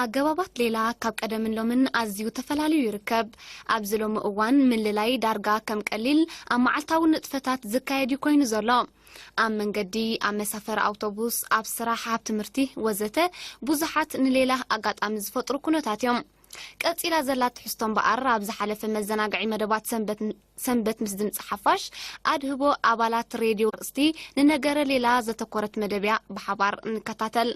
ኣገባባት ሌላ ካብ ቀደምን ሎምን ኣዝዩ ተፈላልዩ ይርከብ። ኣብዚ ሎሚ እዋን ምልላይ ዳርጋ ከም ቀሊል ኣብ መዓልታዊ ንጥፈታት ዝካየድ እዩ ኮይኑ ዘሎ። ኣብ መንገዲ፣ ኣብ መሳፈሪ ኣውቶቡስ፣ ኣብ ስራሕ፣ ኣብ ትምህርቲ ወዘተ ብዙሓት ንሌላ ኣጋጣሚ ዝፈጥሩ ኩነታት እዮም። ቀጺላ ዘላ ትሕዝቶ እምበኣር ኣብ ዝሓለፈ መዘናግዒ መደባት ሰንበት ሰንበት ምስ ድምፂ ሓፋሽ ኣድህቦ ኣባላት ሬድዮ ርእስቲ ንነገረ ሌላ ዘተኮረት መደብያ ብሓባር ንከታተል።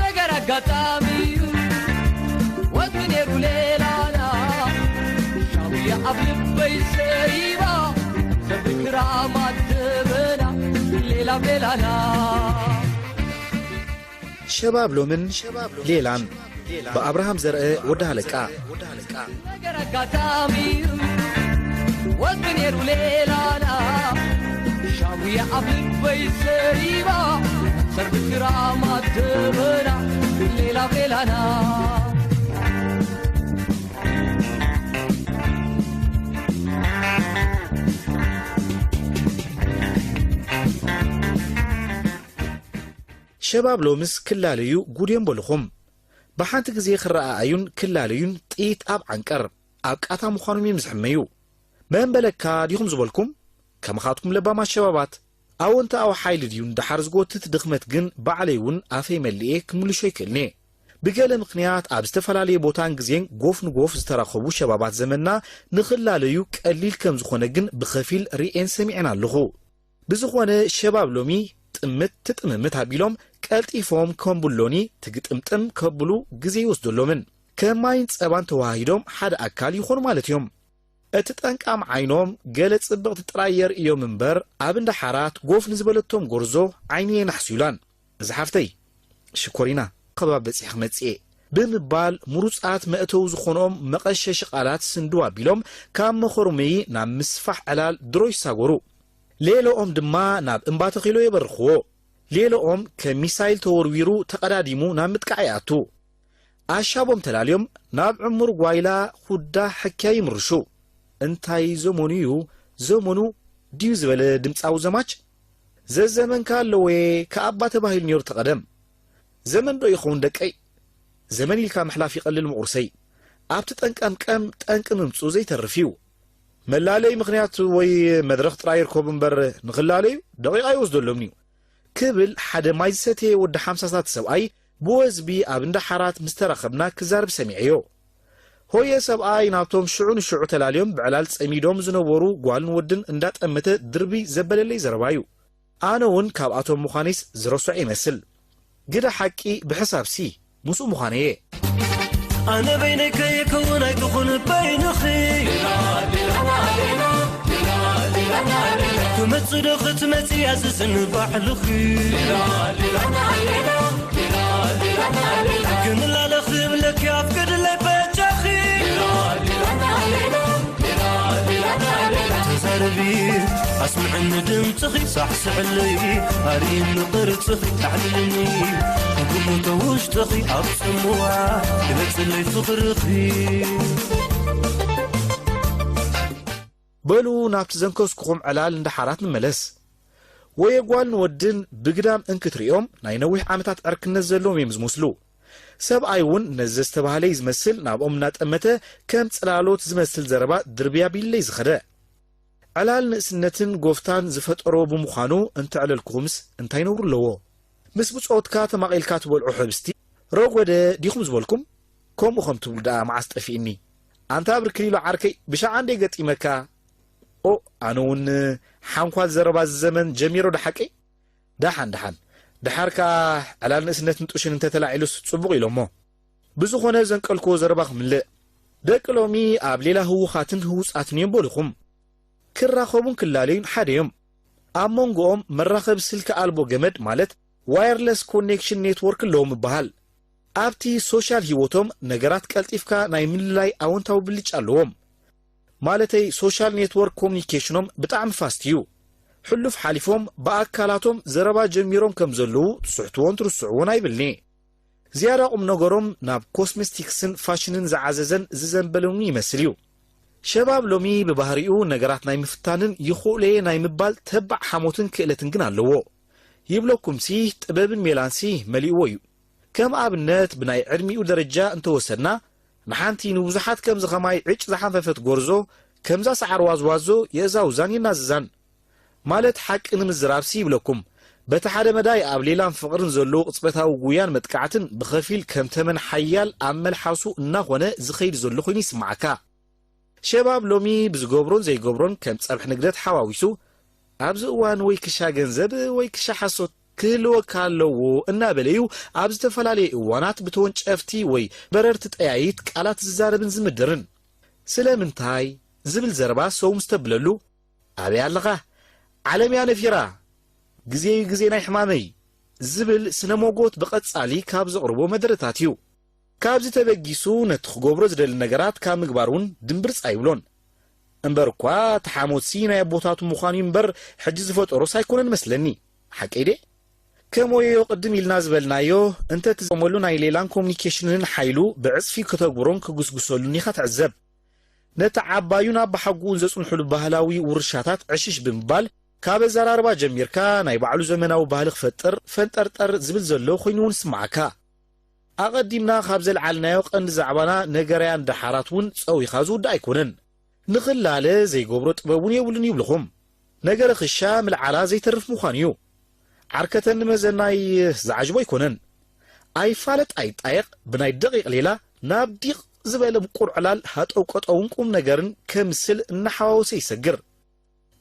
ነገር ኣጋጣሚ እዩ ወዲ ነይሩ ሌላና ሻውያ ኣብ ልበይ ሰሪባ ዘብክራ ማደበና ሌላ ሌላና ሸባብ ሎምን ሌላን ብኣብርሃም ዘርአ ወዲ ሃለቃ። ነገር ኣጋጣሚ ወዲ ነይሩ ሌላና ሻውያ ኣብ ልበይ ሰሪባ ሰርቢ ክራማት ደበና ሌላ ሌላና ሸባብ ሎምስ ክላለዩ ጉድ እዮም በልኹም። ብሓንቲ ግዜ ክረኣኣዩን ክላለዩን ጥይት ኣብ ዓንቀር ኣብ ቃታ ምዃኖም እዮም ዝሕመዩ። መን በለካ ዲኹም ዝበልኩም? ከማኻትኩም ለባማት ሸባባት። ኣወንታኣዊ ሓይሊ ድዩ ንደሓር ዝጎትት ድኽመት ግን ባዕለይ እውን ኣፈይ መሊኤ ክምልሾ ኣይክእልን'የ። ብገለ ምኽንያት ኣብ ዝተፈላለየ ቦታን ግዜን ጎፍ ንጎፍ ዝተራኸቡ ሸባባት ዘመንና ንኽላለዩ ቀሊል ከም ዝኾነ ግን ብኸፊል ርእየን ሰሚዐን ኣለኹ። ብዝኾነ ሸባብ ሎሚ ጥምት ትጥምምት ኣቢሎም ቀልጢፎም ከም ብሎኒ ትግጥምጥም ከብሉ ግዜ ይወስደሎምን ከም ማይን ጸባን ተወሃሂዶም ሓደ ኣካል ይኾኑ ማለት እዮም። እቲ ጠንቃም ዓይኖም ገለ ጽብቕቲ ጥራይ የርእዮም እምበር ኣብ እንዳ ሓራት ጎፍ ንዝበለቶም ጎርዞ ዓይኒ የናሕስዩላን። እዛ ሓፍተይ ሽኮሪና ከባብ በጺሐ ክመጽእ እየ ብምባል ምሩጻት መእተዊ ዝኾንኦም መቐሸሺ ቃላት ስንድው ኣቢሎም ካብ መኾርመዪ ናብ ምስፋሕ ዕላል ድሮ ይሳጎሩ። ሌሎኦም ድማ ናብ እምባ ተኺሎ የበርኽዎ። ሌሎኦም ከም ሚሳይል ተወርዊሩ ተቐዳዲሙ ናብ ምጥቃዕ ይኣቱ። ኣሻቦም ተላልዮም ናብ ዕሙር ጓይላ ኹዳ ሕክያ ይምርሹ። እንታይ ዘመኑ እዩ ዘመኑ ድዩ ዝበለ ድምጻዊ ዘማች ዘዘመንካ ኣለወ ከኣባ ተባሂሉ ነይሩ ተቐደም። ዘመን ዶ ይኸውን ደቀይ? ዘመን ኢልካ ምሕላፍ ይቐልል ምቑርሰይ። ኣብቲ ጠንቀምቀም ጠንቂ ምምጽኡ ዘይተርፍ እዩ። መላለይ ምኽንያት ወይ መድረኽ ጥራይ ይርከቡ እምበር ንኽላለዩ ደቂቕ ኣይወስደሎምን እዩ። ክብል ሓደ ማይ ዝሰተየ ወዲ ሓምሳታት ሰብኣይ ብወዝቢ ኣብ እንዳ ሓራት ምስ ተራኸብና ክዛረብ ሰሚዐዮ። ሆየ ሰብኣይ ናብቶም ሽዑ ንሽዑ ተላልዮም ብዕላል ጸሚዶም ዝነበሩ ጓልን ወድን እንዳጠመተ ድርብይ ዘበለለይ ዘረባዩ። ኣነ እውን ካብኣቶም ምዃነይስ ዝረስዖ ይመስል። ግደ ሓቂ ብሕሳብሲ ምስኡ ምዃነየ። ኣነ በይነይ ከይከውን ኣይትኹን በይንኺ ክመጽእ ዶ ክትመጽእ ኣዝዝኒ ባዕልኺ ግን ላለ ክብለኪ ኣፍቅድለይ በጃኺ ተዛረቢ ኣስምዕኒ ድምፅኺ ሳሕስዕለይ ኣርእኒ ቅርፅኺ ኣዕልልኒ ክግምቶ ውሽጥኺ ኣብ ፅምዋ ግለፅለይ ፍቕርኺ በሉ ናብቲ ዘንከስኩኹም ዕላል እንዳ ሓራት ንመለስ። ወየ ጓልን ወድን ብግዳም እንክትርእዮም ናይ ነዊሕ ዓመታት ዕርክነት ዘለዎም እዮም ዝመስሉ። ሰብኣይ እውን ነዚ ዘስተባህለ እዩ ዝመስል ናብኦም እናጠመተ ከም ጽላሎት ዝመስል ዘረባ ድርብይ ኣቢሉለይ ዝኸደ። ዕላል ንእስነትን ጎፍታን ዝፈጠሮ ብምዃኑ እንተዕለልኩኹምስ እንታይ ነውሪ ኣለዎ? ምስ ብጾትካ ተማቒልካ ትበልዖ ሕብስቲ ረጎደ ዲኹም ዝበልኩም? ከምኡ ከም ትብሉ ደኣ መዓስ ጠፊእኒ? ኣንታ ብርክሊሎ ዓርከይ ብሻዓ እንደ ገጢመካ። ኦ ኣነ እውን ሓንኳል ዘረባ እዚ ዘመን ጀሚሮ ዶ ሓቀይ? ደሓን ደሓን ድሓር ከኣ ዕላል ንእስነትን ጡሽን እንተ ተላዒሉስ ጽቡቕ ኢሎሞ። ብዝኾነ ዘንቀልክዎ ዘረባ ክምልእ። ደቂ ሎሚ ኣብ ሌላ ህዉኻትን ህዉጻትን እዮም በልኹም። ክራኸቡን ክላለዩን ሓደ እዮም። ኣብ መንጎኦም መራኸቢ ስልኪ ኣልቦ ገመድ ማለት ዋየርለስ ኮኔክሽን ኔትወርክ ኣለዎም ይበሃል። ኣብቲ ሶሻል ህይወቶም ነገራት ቀልጢፍካ ናይ ምልላይ ኣወንታዊ ብልጫ ኣለዎም። ማለተይ ሶሻል ኔትወርክ ኮሙኒኬሽኖም ብጣዕሚ ፋስት እዩ። ሕሉፍ ሓሊፎም ብኣካላቶም ዘረባ ጀሚሮም ከም ዘለዉ ትስሕትዎን ትርስዕዎን ኣይብልኒ። ዝያዳ ቁም ነገሮም ናብ ኮስሜቲክስን ፋሽንን ዝዓዘዘን ዝዘንበለውን ይመስል እዩ። ሸባብ ሎሚ ብባህሪኡ ነገራት ናይ ምፍታንን ይኽእሎ'የ ናይ ምባል ተባዕ ሓሞትን ክእለትን ግን ኣለዎ። ይብለኩምሲ ጥበብን ሜላንሲ መሊእዎ እዩ። ከም ኣብነት ብናይ ዕድሚኡ ደረጃ እንተወሰድና፣ ንሓንቲ ንብዙሓት ከምዚ ኸማይ ዕጭ ዝሓንፈፈት ጎርዞ፣ ከምዛ ሰዓር ዋዝዋዞ የእዛውዛን የናዝዛን። ማለት ሓቂ ንምዝራብሲ ይብለኩም፣ በቲ ሓደ መዳይ ኣብ ሌላን ፍቕርን ዘለዉ ቅጽበታዊ ጉያን መጥቃዕትን ብኸፊል ከም ተመን ሓያል ኣብ መልሓሱ እናኾነ ዝኸይድ ዘሎ ኮይኑ ይስምዓካ። ሸባብ ሎሚ ብዝገብሮን ዘይገብሮን ከም ጸብሒ ንግደት ሓዋዊሱ፣ ኣብዚ እዋን ወይ ክሻ ገንዘብ ወይ ክሻ ሓሶት ክህልወካ ኣለዎ እናበለዩ ኣብ ዝተፈላለየ እዋናት ብተወንጨፍቲ ወይ በረርቲ ጠያይት ቃላት ዝዛረብን ዝምድርን። ስለምንታይ ዝብል ዘረባ ሰው ምስ ተብለሉ፣ ኣበይ ኣለኻ? ዓለም እያ ነፊራ። ግዜ'ዩ ግዜ ናይ ሕማመይ ዝብል ስነ ሞጎት ብቐጻሊ ካብ ዘቕርቦ መደረታት እዩ። ካብዚ ተበጊሱ ነቲ ክገብሮ ዝደሊ ነገራት ካብ ምግባር እውን ድምብርጽ ኣይብሎን። እምበር እኳ እቲ ሓሞትሲ ናይ ኣቦታቱ ምዃኑ እዩ እምበር ሕጂ ዝፈጠሮስ ኣይኮነን መስለኒ። ሓቀይ ደ? ከም ወየዮ ቅድም ኢልና ዝበልናዮ፣ እንተ ትዘመሉ ናይ ሌላን ኮሙኒኬሽንን ሓይሉ ብዕጽፊ ክተግብሮን ክጉስጉሰሉን ኢኻ ትዕዘብ። ነቲ ዓባዩን ኣባሓጎኡን ዘጽንሑሉ ባህላዊ ውርሻታት ዕሽሽ ብምባል፣ ካብ ኣዘራርባ ጀሚርካ ናይ ባዕሉ ዘመናዊ ባህሊ ክፈጥር ፈንጠርጠር ዝብል ዘሎ ኮይኑ እውን ይስምዓካ። ኣቐዲምና ካብ ዘልዓልናዮ ቀንዲ ዛዕባና ነገራያን ደሓራት እውን ጸዊኻ ዝውዳእ ኣይኮነን። ንኽላለ ዘይገብሮ ጥበብ እውን የብሉን ይብልኹም። ነገረ ክሻ ምልዓላ ዘይተርፍ ምዃኑ እዩ። ዓርከተኒ መዘናይ ዝዓጅቦ ኣይኮነን። ኣይፋለጥ ኣይጣየቕ ብናይ ደቂቕ ሌላ ናብ ዲቕ ዝበለ ምቁር ዕላል ሃጠው ቀጠውን ቁም ነገርን ከምስል እናሓዋወሰ ይሰግር።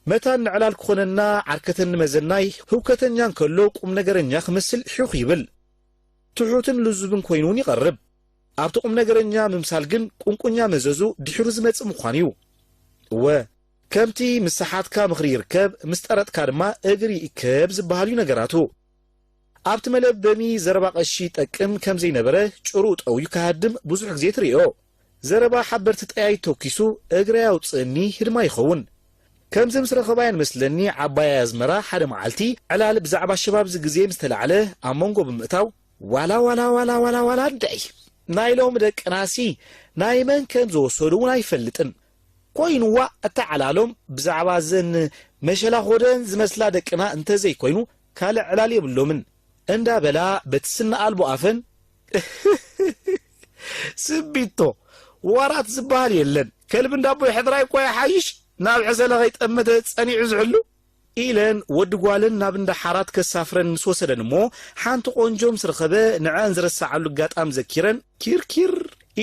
መታን ንዕላል ክኾነና ዓርከተኒ መዘናይ ህውከተኛ እንከሎ ቁም ነገረኛ ክመስል ሒኹ ይብል። ትሑትን ልዙብን ኮይኑ እውን ይቐርብ። ኣብቲ ቁም ነገረኛ ምምሳል ግን ቁንቁኛ መዘዙ ድሒሩ ዝመጽእ ምዃኑ እዩ። እወ፣ ከምቲ ምስ ሰሓትካ ምኽሪ ይርከብ፣ ምስ ጠረጥካ ድማ እግሪ ይእከብ ዝበሃል እዩ ነገራቱ። ኣብቲ መለበሚ ዘረባ ቀሺ ይጠቅም ከም ዘይነበረ ጭርኡ ጠውዩ ክሃድም ብዙሕ ግዜ ትርእዮ። ዘረባ ሓበርቲ ጠያይት ተኪሱ እግረይ ኣውፅእኒ ህድማ ይኸውን። ከምዚ ምስ ረኸባያን መስለኒ ዓባይ ኣዝመራ ሓደ መዓልቲ ዕላል ብዛዕባ ሸባብዚ ግዜ ምስ ተላዕለ ኣብ መንጎ ብምእታው ዋላ ዋላ ዋላ ዋላ ዋላ እንድዒ ናይ ሎሚ ደቅናሲ ናይ መን ከም ዝወሰዱ እውን ኣይፈልጥን። ኮይኑዋ ኣተዓላሎም ብዛዕባ እዘን መሸላ ኾደን ዝመስላ ደቅና እንተዘይኮይኑ ካልእ ዕላል የብሎምን እንዳበላ በቲ ስኒ ኣልቦ ኣፈን ስቢቶ ዋራት ዝበሃል የለን። ከልቢ እንዳቦይ ሕድራይ እኳ ይሓይሽ ናብ ዕሰለ ከይጠመተ ጸኒዑ ዝሕሉ ኢለን ወዲ ጓለን ናብ እንዳ ሓራት ከሳፍረን ምስ ወሰደን እሞ ሓንቲ ቆንጆ ምስ ረኸበ ንዐን ዝረስዓሉ ኣጋጣሚ ዘኪረን ኪርኪር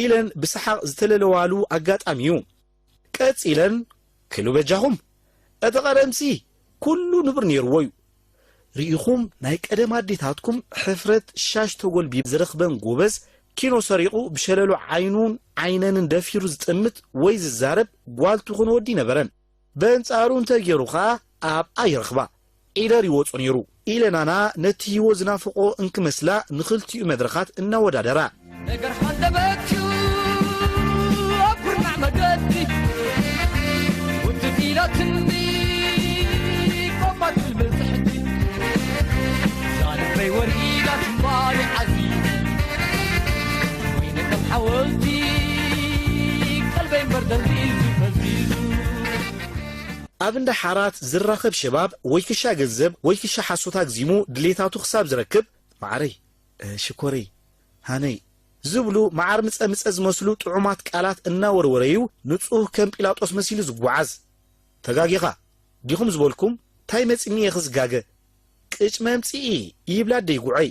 ኢለን ብሰሓቕ ዝተለለዋሉ ኣጋጣሚ እዩ። ቀጺለን ክሉ በጃኹም እቲ ቀደምሲ ኩሉ ንቡር ነይርዎ እዩ። ርኢኹም ናይ ቀደም ኣዴታትኩም ሕፍረት ሻሽ ተጎልቢብ ዝረኽበን ጎበዝ ኪኖ ሰሪቑ ብሸለሎ ዓይኑን ዓይነንን ደፊሩ ዝጥምት ወይ ዝዛረብ ጓል ትኹን ወዲ ነበረን። በንጻሩ እንተ ገይሩ ኸኣ ኣብኣ ይረኽባ። ዒደር ይወጾ ነይሩ ኢለን ኣና ነቲ ህይወት ዝናፍቆ እንክመስላ ንኽልቲኡ መድረኻት እናወዳደራ። ነገር ሓንደበትዩ ኣብ ኩርናዕ መገዲ ውድብ ኢላትኒ ቆማት ብዝሕቲ ዛልበይ ወሪዳ ትንባሊ ዓዚዚ ወይነ ከም ሓወልቲ ቀልበይ እምበር ደንዚዙ ፈዚዙ። ኣብ እንዳ ሓራት ዝራኸብ ሸባብ ወይ ክሻ ገንዘብ ወይ ክሻ ሓሶት ኣግዚሙ ድሌታቱ ክሳብ ዝረክብ፣ ማዓረይ፣ እ፣ ሽኮረይ፣ ሃነይ ዝብሉ መዓር ምጸ ምጸ ዝመስሉ ጥዑማት ቃላት እናወርወረዩ ንጹህ ከም ጲላጦስ መሲሉ ዝጓዓዝ። ተጋጊኻ ዲኹም ዝበልኩም፣ ታይ መጺኒ እየ ክዝጋገ? ቅጭ መምጽኢ ይብላ ኣደይ ጉዐይ።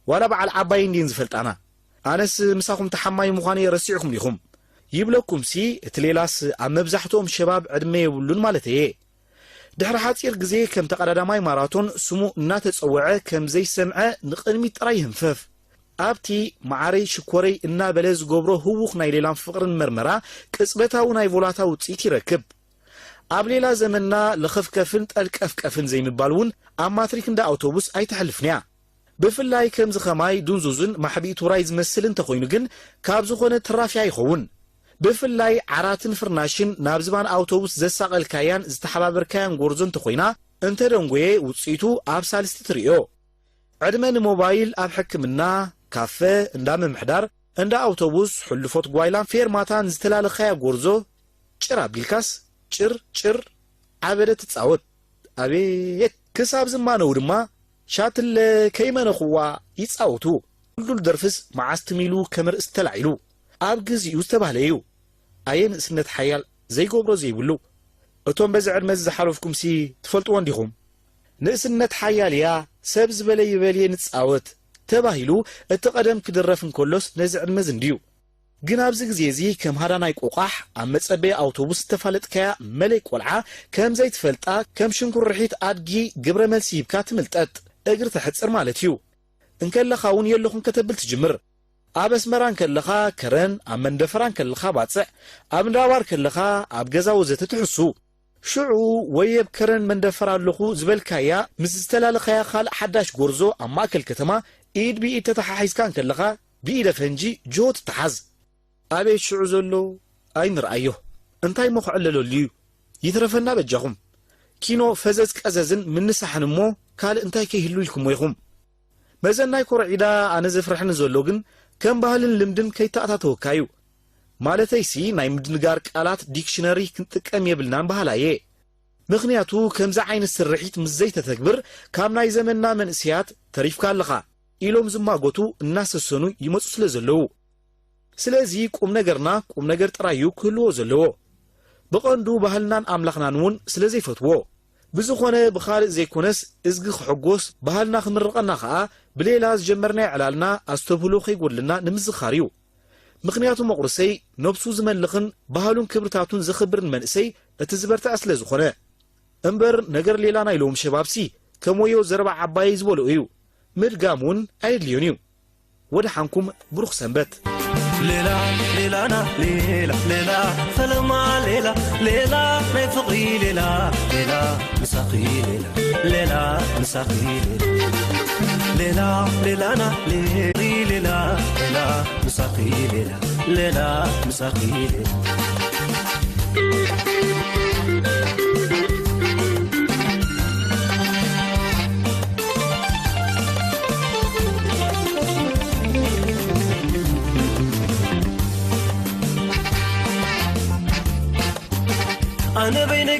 ዋላ በዓል ዓባይ እንድየን ዝፈልጣና። ኣነስ ምሳኹም ተሓማይ ምዃነይ ረሲዕኩም ዲኹም? ይብለኩምሲ እቲ ሌላስ ኣብ መብዛሕትኦም ሸባብ ዕድመ የብሉን ማለተይ እየ። ድሕሪ ሓጺር ግዜ ከም ተቐዳዳማይ ማራቶን ስሙ እናተጸውዐ ከም ዘይሰምዐ ንቕድሚት ጥራይ ይህንፈፍ። ኣብቲ መዓረይ ሽኮረይ እናበለ ዝገብሮ ህዉኽ ናይ ሌላን ፍቕርን መርመራ ቅጽበታዊ ናይ ቮላታ ውጽኢት ይረክብ። ኣብ ሌላ ዘመንና ለኸፍከፍን ጠልቀፍቀፍን ዘይምባል እውን ኣብ ማትሪክ እንዳ ኣውቶቡስ ኣይተሕልፍንያ። ብፍላይ ከምዚ ኸማይ ዱንዙዝን ማሕቢኢ ትውራይ ዝመስል እንተኾይኑ ግን ካብ ዝኾነ ትራፊ ኣይኸውን። ብፍላይ ዓራትን ፍርናሽን ናብ ዝባን ኣውቶቡስ ዘሳቐልካያን ዝተሓባበርካያን ጎርዞ እንተኾይና፣ እንተደንጎየ ውጽኢቱ ኣብ ሳልስቲ ትርእዮ። ዕድመ ንሞባይል ኣብ ሕክምና፣ ካፈ፣ እንዳ ምምሕዳር፣ እንዳ ኣውቶቡስ፣ ሕሉፎት ጓይላን ፌርማታን ዝተላለኻያ ጎርዞ ጭር ኣቢልካስ ጭር ጭር ዓበደ ትጻወት። ኣቤት! ክሳብ ዝማነው ድማ ሻትለ ከይመነኽዋ ይጻወቱ። ድልዱል ደርፍስ መዓስ ትም ኢሉ ከም ርእሲ ተላዒሉ ኣብ ግዚኡ ዝተባህለ እዩ። ኣየ ንእስነት ሓያል ዘይገብሮ ዘይብሉ። እቶም በዚ ዕድመ እዚ ዝሓለፍኩምሲ ትፈልጥዎ እንዲኹም። ንእስነት ሓያል እያ፣ ሰብ ዝበለ ይበል እየ ንጻወት ተባሂሉ እቲ ቀደም ክድረፍ እንከሎስ ነዚ ዕድመ እዚ እንድዩ። ግን ኣብዚ ግዜ እዚ ከም ሃዳናይ ቆቋሕ ኣብ መጸበዪ ኣውቶቡስ ዝተፋለጥካያ መለይ ቆልዓ ከም ዘይትፈልጣ ከም ሽንኩርሒት ኣድጊ ግብረ መልሲ ሂብካ ትምልጠጥ እግሪ ተሕጽር ማለት እዩ። እንከለኻ እውን የለኹን ከተብል ትጅምር። ኣብ ኣስመራ እንከለኻ ከረን፣ ኣብ መንደፈራ እንከለኻ ባጽዕ፣ ኣብ እንዳባር ከለኻ ኣብ ገዛ ወዘተ ትሕሱ። ሽዑ ወይ ኣብ ከረን መንደፈራ ኣለኹ ዝበልካያ ምስ ዝተላለኻያ ካልእ ሓዳሽ ጎርዞ ኣብ ማእከል ከተማ ኢድ ብኢድ ተተሓሒዝካ እንከለኻ ብኢደ ፈንጂ ጅሆ ትተሓዝ። ኣቤት ሽዑ ዘሎ ኣይንርኣዮ። እንታይ እሞ ክዕለለሉ እዩ? ይትረፈና በጃኹም። ኪኖ ፈዘዝ ቀዘዝን ምንሳሕን እሞ ካልእ እንታይ ከይህሉ ኢልኩሞ ኢኹም? መዘናይ ኮርዒዳ ኣነ ዘፍርሐኒ ዘሎ ግን ከም ባህልን ልምድን ከይተኣታተወካ እዩ። ማለተይሲ ናይ ምድንጋር ቃላት ዲክሽነሪ ክንጥቀም የብልናን በሃላይ እየ። ምኽንያቱ ከምዚ ዓይነት ስርሒት ምስ ዘይተተግብር ካብ ናይ ዘመንና መንእሰያት ተሪፍካ ኣለኻ ኢሎም ዝማጎቱ እናሰሰኑ ይመጹ ስለ ዘለዉ። ስለዚ ቁም ነገርና ቁም ነገር ጥራይ እዩ ክህልዎ ዘለዎ። ብቐንዱ ባህልናን ኣምላኽናን እውን ስለ ዘይፈትዎ። ብዝኾነ ብኻልእ ዘይኮነስ እዝጊ ክሕጎስ ባህልና ክምርቐና ኸኣ ብሌላ ዝጀመርናዮ ዕላልና ኣስተብህሎ ከይጎድልና ንምዝኻር እዩ። ምኽንያቱ መቑርሰይ ነብሱ ዝመልኽን ባህሉን ክብርታቱን ዘኽብርን መንእሰይ እቲ ዝበርትዐ ስለ ዝኾነ። እምበር ነገር ሌላ ናይ ሎም ሸባብሲ ከም ወዮ ዘረባ ዓባየይ ዝበልኦ እዩ። ምድጋም እውን ኣየድልዮን እዩ። ወደሓንኩም ብሩኽ ሰንበት። ሌላ ሌላና ሌላ ሌላ ፈለማ ሌላ ሌላ ናይ ፍቕሪ ሌላ ሌላ ምሳኺ ሌላ ሌላ ምሳኺ ሌላ ሌላ ሌላና ሌላ ሌላ ሌላ ምሳኺ ሌላ ሌላ ምሳኺ ሌላ ኣነ በይነይ